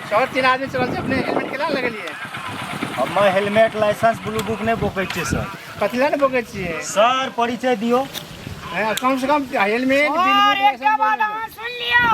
Sir तीन आदमी चलल छै अपने हेलमेट केना लगेलियै हम हेलमेट लाइसेंस ब्लू बुक नहि बोकै छियै सर कथी लए ने बोकै छियै सर परिचय दियौ हैं, कम से कम हेलमेट बिल और बुक एकटा बात अहाँ सुन लियौ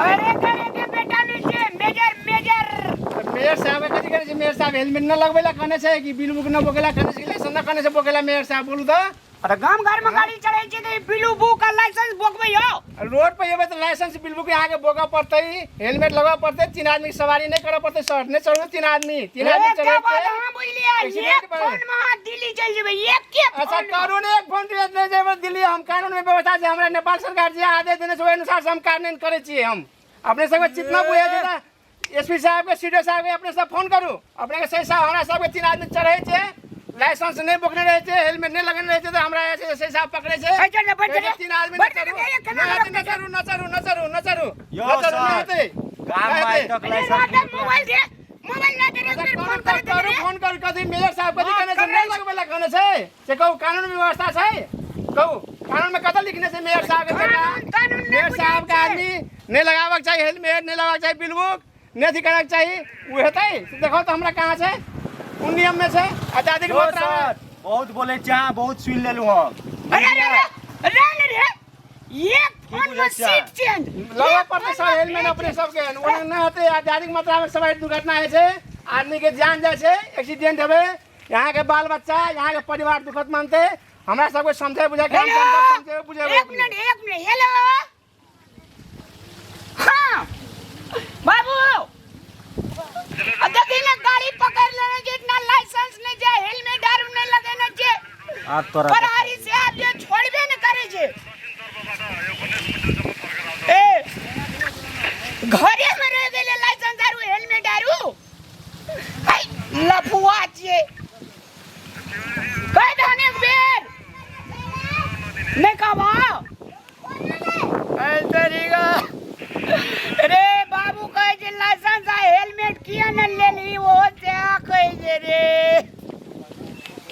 अरे करे के बेटा नहि छै मेजर मेजर मेयर साहब कथी करै छै मेयर साहब हेलमेट न लगबै ला कहने छै कि बिल बुक न बोकेला कहने छै लाइसेंस न कहने छै बोकेला मेयर साहब बोलू तऽ अरे गाम घर में गाड़ी चढ़ै छै तऽ ब्लू बुक आ लाइसेंस बोकबै यौ रोड पर एबै तऽ लाइसेंस बिल बुक अहाँके बोकऽ पड़तै हेलमेट लगबऽ पड़तै तीन आदमी के सवारी नहि करऽ पड़तै सर नहि चढ़ू तीन आदमी तीन आदमी एकटा चढ़ै बात छै अहाँ बुझलियै एक्सीडेंट एक भऽ फोन में अहाँ दिल्ली चलि जेबै एक के अच्छा फोन में। कानून एक फोन दिए नहि जेबै दिल्ली हम कानून में व्यवस्था छै हमरा नेपाल सरकार जे आदेश देने छै ओहि अनुसार से हम कार्यान्वयन करै छियै हम अपने सबके जितना बुझै छै तऽ एस पी साहबके सी डी ओ साहबके अपने सब फोन करू अपनेके सही साहब हमरा सबके तीन आदमी चढ़ै छै लाइसेंस नहि बोकने रहै छै हेलमेट नहि लगेने रहै छै तऽ हमरा जे छै से साहब पकड़ै छै ए, चल, बैठ कहै छै जा। तीन आदमी नहि बैठ जा, चढ़ू ए, केना नहि हेतै, नहि चढ़ू नहि चढ़ू नहि चढ़ू नहि चढ़ू यौ नहि चढ़ू नहि सर, हेतै गाम नहि में आइ हेतै। तक अरे लाइसेंस राधा मोबाइल दे मोबाइल ना दे रे अच्छा, फिर कानून फोन करे करू दे रे फोन करू कथी मेयर साहब कथी हाँ, कहने छै करै नहि लगबै लए कहने छै से कहू कानून व्यवस्था छै कहू कानून में कतऽ लिखने छै मेयर साहब के बेटा कानून कानून नहि मेयर बुझै साहब के छै। आदमी नहि लगाबक चाही हेलमेट नहि लगाबक चाही बिल बुक नहि अथी करक चाही ओ हेतै से देखो तऽ हमरा कहाँ छै कोन नियममे छै आजादीके यौ मात्रा सर बहुत बोलै छी अहाँ बहुत सुनि लेलहुँ हम अरे अरे अरे अरे अरे रे एक फोन बुझै में छियै? सीट चेंज लगऽ पड़तै सर हेलमेट अपने सबके ओना नहि हेतै आजादीके मात्रामे सवारी दुर्घटना होइ छै आदमीके जान जाइ छै एक्सीडेंट हेबै यहाँके बाल बच्चा यहाँके परिवार दुखद मानतै हमरा सबके समझै बुझै के हम हेलो समझै बुझेबै एक मिनट एक मिनट हेलो हाँ बाबू अब देखी ना गाड़ी पकड़ लेने जे इतना लाइसेंस नहीं जे हेलमेट आर नहीं लगेने जे आब तोरा प्रहरी से आप जे छोड़बे न करे जे ए घरे में रह गेले लाइसेंस आरू हेलमेट आरू हाय लफुआ छियै कह दहन एक बेर नहीं कहबो रे बाबू कहै छै लाइसेंस आ हेलमेट किया न लेली ओ से कहै छै रे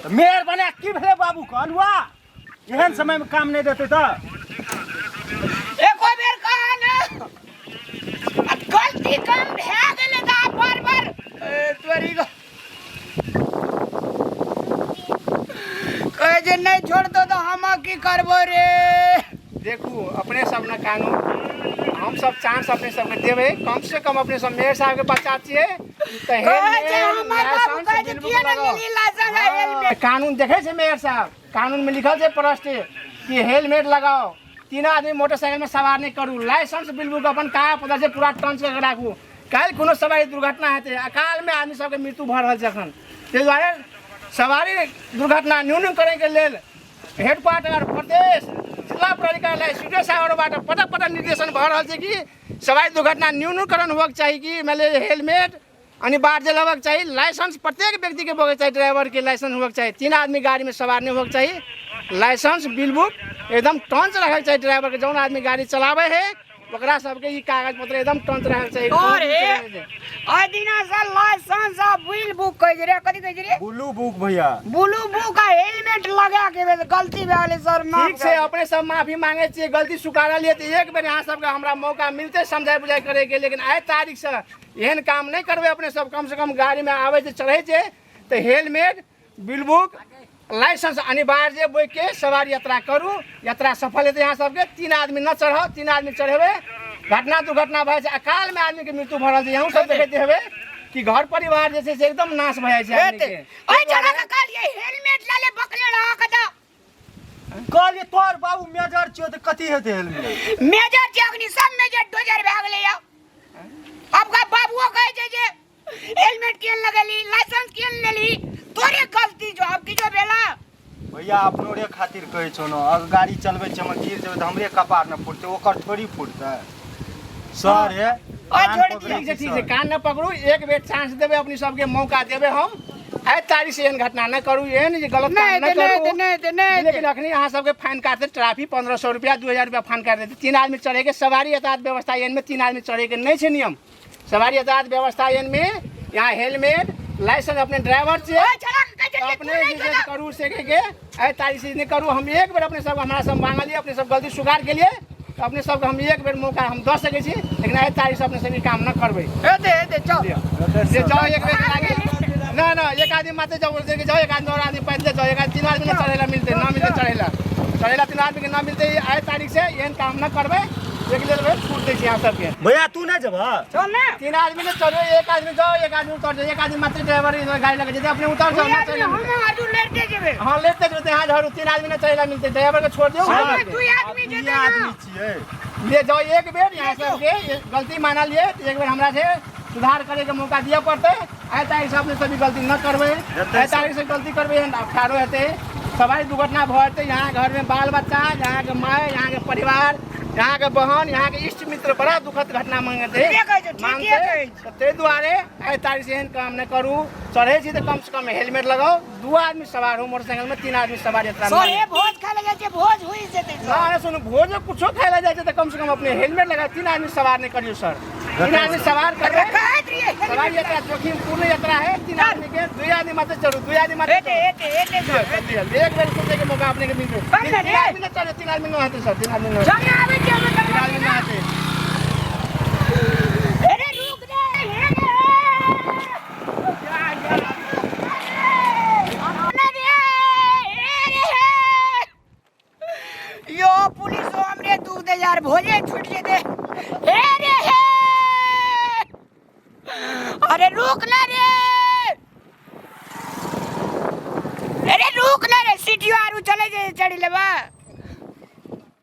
तऽ मेयर बना की भेलै बाबू कहलुआ एहन समयमे काम नहि देतै तऽ एको बेर कह न आ गलती कम भए गेलै तऽ आब बार बार ए, तोरी गो कहै छै नहि छोड़तो तऽ हम की करबो रे देखू अपने सब ने कानून हम सब चांस अपने सबके देबै कम से कम अपने सब मेयर साहब के बच्चा छियै तऽ कहै छै हेलमेट हमर बाबू लाइसेंस कहै छै बिल किया बुक नहि लगाउ। लेली लाइसेंस आ हेलमेट कानून देखै छै मेयर साहब कानून में लिखल छै प्रश्न कि हेलमेट लगाओ तीन आदमी मोटरसाइकिल में सवार नहीं करू लाइसेंस बिल बुक अपन कागज पत्र से पूरा टंच करके राखू काल्हि कोनो सवारी दुर्घटना हेतै अकाल में आदमी सबके मृत्यु भऽ रहल छै एखन ताहि दुआरे सवारी दुर्घटना न्यून करैके लेल हेडक्वार्टर प्रदेश जिला प्रहरी कार्यालय सी डी ओ साहबबाट पटक पटक निर्देशन भऽ रहल छै कि सवारी दुर्घटना न्यूनीकरण होबक चाही कि मानि लिअ हेलमेट अनिवार्य लेबाक चाही लाइसेंस प्रत्येक व्यक्तिके होबक चाही ड्राइवरके लाइसेंस होबक चाही तीन आदमी गाड़ीमे सवार नहि होबक चाही लाइसेंस बिल बुक एकदम टंच रखैके चाही ड्राइवरके जौन आदमी गाड़ी चलाबै है ओकरा सबके ई कागज पत्र एकदम टंच रहैके चाही और हे आइ दिना से लाइसेंस आ बिल बुक कहै छै रे कथी कहै छै रे ब्लू बुक भैया ब्लू बुक आ हेलमेट लगा के बस गलती भए गेलै सर माफ ठीक छै अपने सब माफी मांगे छियै गलती स्वीकारलियै तऽ एक बेर अहाँ सबके हमरा मौका मिलतै समझाइ बुझाइ करैके लेकिन आइ तारीखसँ एहन काम नहि करबै अपने सब कम से कम गाड़ीमे आबै छै चढ़ै छै तऽ हेलमेट बिल बुक लाइसेंस अनिवार्य बोकिके सवारी यात्रा करू यात्रा सफल हेतै अहाँ सबके तीन आदमी न चढ़ब तीन आदमी चढ़ेबै घटना दुर्घटना भए जाइ छै अकालमे आदमीके मृत्यु भऽ रहल छै अहूँ सब देखैत हेबै कि घर परिवार जे छै से एकदम नाश भए जाइ छै आदमीके ओहि जगह के कहलियै हेलमेट ला ले बकले रहा के तऽ कहलियै तोहर बाबू मेजर छियौ तऽ कथी हेतै हेलमेट मेजर छै अग्नि सब मेजर डोजर भए गेलै यौ अब का बाबुओ कहै छै जे हेलमेट केन लगेली लाइसेंस केन लेली तोरे गलती जो अब की जो भेला भैया अपनो रे खातिर कहै छौ ने अगर गाड़ी चलबै छै हमर गिर जेबै तऽ हमरे कपार ने फुटतै ओकर थोड़ी फुटतै सर हे और कान छोड़ पकड़ै ठीक छै छी ठीक छै सर। कान न पकड़ू एक बेर चांस देबै अपनी सबके मौका देबै हम आइ तारीख से एहन घटना नहि करू एहन जे गलत काम नहीं नहि ते नहीं ते करू नहीं ते नहीं लेकिन अखनी अहाँ सबके फाइन काटते ट्रैफिक 1500 रुपया 2000 रुपया फाइन काटि देतै तीन आदमी चढ़ेके सवारी यातायात व्यवस्था एहन में तीन आदमी चढ़ेके नहि छै नियम सवारी यातायात व्यवस्था एहन में यहाँ हेलमेट लाइसेंस अपने ड्राइवर छियै ओए छड़ा के कहै छै कि तू अपने नहीं जे छड़ा करू से के आइ तारीख से नहि करू हम एक बेर अपने सब हमरा सब मांगलियै अपने सब गलती स्वीकार केलियै तऽ अपने सबके हम एक बेर मौका हम दऽ सकै छी, लेकिन एहि तारीख से अपने सब ई काम न करबै। हेतै हेतै, चल। से जाओ एक बेर लागे ना ना, एक आदमी मात्र जाओ, जाओ एक आदमी और आदमी पैदल जाओ, एक आदमी तीन आदमी न चढ़ेला मिलते ना मिलते, चढ़ेला चढ़ेला तीन आदमी के ना मिलते। आए तारीख से एहन काम न करबै, एक लेल बेर छूट दै छी अहाँ सबके। भैया तू नहि जेबह? चल ना। तीन आदमी ने चढ़ो, एक आदमी जाओ, एक आदमी उतर जाओ, एक आदमी मात्र ड्राइवर गाड़ी लगे जेतै, अपने उतर जाओ। दुई ना आदमी चढ़ेला हम मिलतै। आजू लेटे जेबै। हाँ लेते जेतै, यहाँ झरू तीन आदमी न चढ़ेला मिलते, ड्राइवर के छोड़ दियौ। हम दुई आदमी दुइये जेतै ना। आदमी छियै। ले जाओ एक बेर यहाँ सबके ये गलती मानल ये, एक बेर हमरा से सुधार करे के मौका दिअ पड़तै। आइ तारीख से अपने सभी गलती न करबै, हेतै आइ तारीख से गलती करबै अठारो हेतै, सवारी दुर्घटना भऽ जेतै। यहाँ घर में बाल बच्चा, यहाँ के माय, यहाँ के परिवार, यहाँ के बहन, यहाँ के इष्ट मित्र बड़ा दुखद घटना मांगते ठीके कहै छौ, ठीके मानतै। कहै छौ। तऽ ताहि दुआरे आइ तारीख से एहन काम नहि करू। चढ़ै छी तऽ कम से कम हेलमेट लगाउ, दू आदमी सवार हो मोटरसाइकिल में, तीन आदमी सवार यात्रा में। सर भोज खाय लए जाइ छै, भोज हुइ जेतै सर। ना ना सुनू, भोज कुछो खाय लए जाइ छै तऽ कम से कम अपने हेलमेट लगा तीन आदमी सवार नहि करियौ सर, तीन आदमी सवार करबै। कहैत रहियै। सवार यात्रा जोखिम पूर्ण यात्रा है, तीन आदमी के दुई आदमी मात्र चढ़ू, दुई आदमी मात्र हेतै हेतै हेतै चढ़ू। सर। जल्दी एक बेर सोचै के मौका अपने के मिलतै। बंद तीन रे। आदमी नहि चढ़े, तीन आदमी नहि हेतै सर, तीन आदमी नहि, चल ना, आबै छियै हम। तीन आदमी नहि हेतै। अरे रुक रे, हे रे। अरे, हे रे। यो पुलिस हमरे दूध दे यार, भोजे छूट जेते। हे रे हे, अरे रुक ना रे, अरे रुक ना रे, सीटियो आरू चले जे, चढ़ी लेबा।